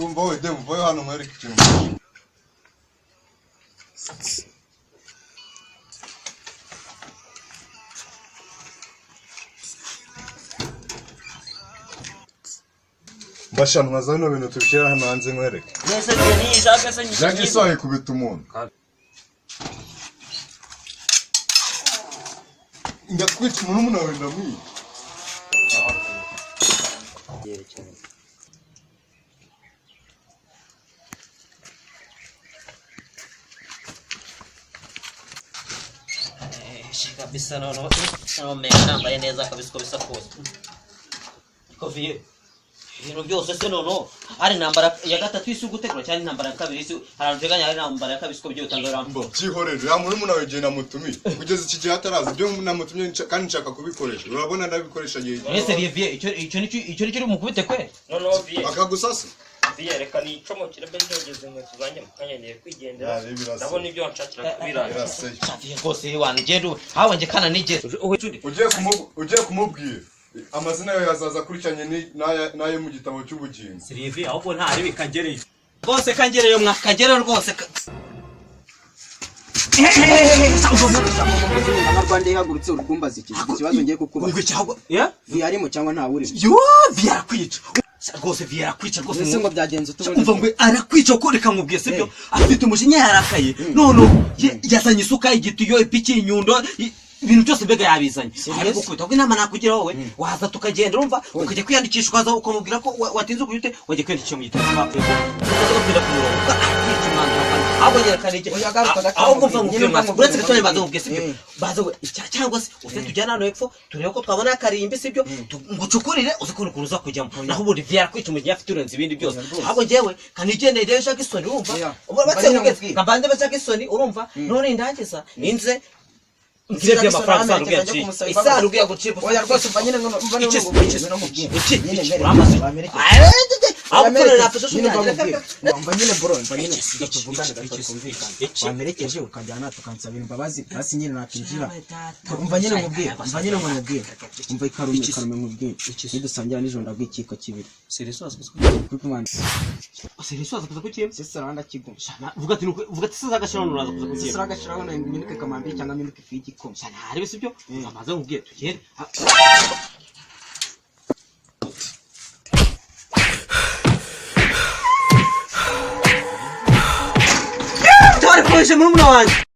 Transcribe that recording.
Umva wowe demu, vayo hano nkwereke ikintu. Mbasha nwaza bino bintu tubishyira hano hanze nkwereke. Nese ni Jacques se. Jacques isaha ikubita umuntu. Ndakwica murumuna wawe, ndamwica. Kabisa noneho noneho nambaye neza kabisa uko bisa kose. Koviye ibintu byose se, noneho hari intambara ya gatatu y'isi gutegura cyangwa intambara ya kabiri y'isi? Hari ahantu uteganya hari intambara ya kabiri, uko bigiye utanga Mbo byihorere, ya murumuna wawe igihe namutumiye kugeza iki gihe ataraza ibyo namutumye, kandi nshaka kubikoresha, urabona ndabikoresha igihe. Ese Riviye, icyo nicyo uri mukubite kwe? Noneho viye. Akagusasa. Viye, reka nicomokere mbe ndogeze inkweto zanjye mu kanya, ngiye kwigendera. Yari birasa. Ndabona ibyo wanshakira birangiye. Biraseye. Shaviye rwose, wana ugenda hawe njye kana nigeze. Ugiye kumubwira amazina yawe azaza akurikiranye n'ayo mu gitabo cy'ubugingo. Riviye, ahubwo ntari bikangereyo rwose, kangereyo mwakagereyo rwose. Abanyarwanda ihagurutse urukumbaza iki ikibazo ngiye kukubaza. Ubwo cyangwa ya Viye arimo cyangwa ntawe urimo? Yo, viye arakwica rwose, viye arakwica rwose. Ese ngo byagenze utubone? Umva ngo arakwica ko, reka nkubwiye, sibyo? Afite umujinya, yarakaye none yazanye isuka, igitiyo, ipiki, inyundo, ibintu byose mbega yabizanye. Serious? Ariko gukubita, ahubwo inama nakugira wowe, waza tukagenda, urumva, ukajya kwiyandikisha, ukaza ukamubwira ko watinze ukujya ute, wajya kwiyandikisha mu gitabo cy'abapfuye, ukaza ugapfira ku murongo, kuko arakwica umwanzuro wa kane. Ahubwo nyerekana iki? Oya, garuka gato. Ahubwo mva nkubwire, Nyine mva mwanzuro uretse nkubwire. gatoya, mbanza nkubwire, sibyo? Baza we cyangwa se uze tujyane hano hepfo turebe ko twabona akarimbi, sibyo? Ngucukurire uzi ukuntu uza kujyamo, naho ubundi viye arakwica umujinya afite urenze ibindi byose. Oya, rwose. Ahubwo njyewe kanigendere rero Jackson, urumva? Oya. Ubu Mba nyine nkubwire. kabanze ba Jackson, urumva? None ndangiza ninze ngire Jackson by'amafaranga isanduku aramperekeza, njye yaciye kumusaba imbabazi. isanduku yaguciye. Oya rwose, umva nyine ngo mva Iki nyine iki nkubwire. iki Nyine iki mbere, uramaze wamerekeza. aho gukorera nafashe. Nyine mva Shunyagire. nkubwire. Umva nyine bro, umva nyine tuvugane gato iki twumvikane. iki Wamerekeje ukajyana tukansabira imbabazi, basi nyine nakinjira. Umva nyine nkubwire, umva nyine ngo nkubwire. Umva ikarume, ikarume nkubwire. Nidusangira nijoro ndaguha ikiko kibiri. Kuri kumanda. Serisoza kuza kukimpa. Sisi aranda kigoma. Vuga ati nuko vuga ati siza agashira none uraza kuza Sisi kukimpa. aragashiraho na minuke kamambiri cyangwa minuke ifu y'igikoma. Shana hari sibyo? Amaze nkubwiye tugende. Twari koje murumuna wanjye.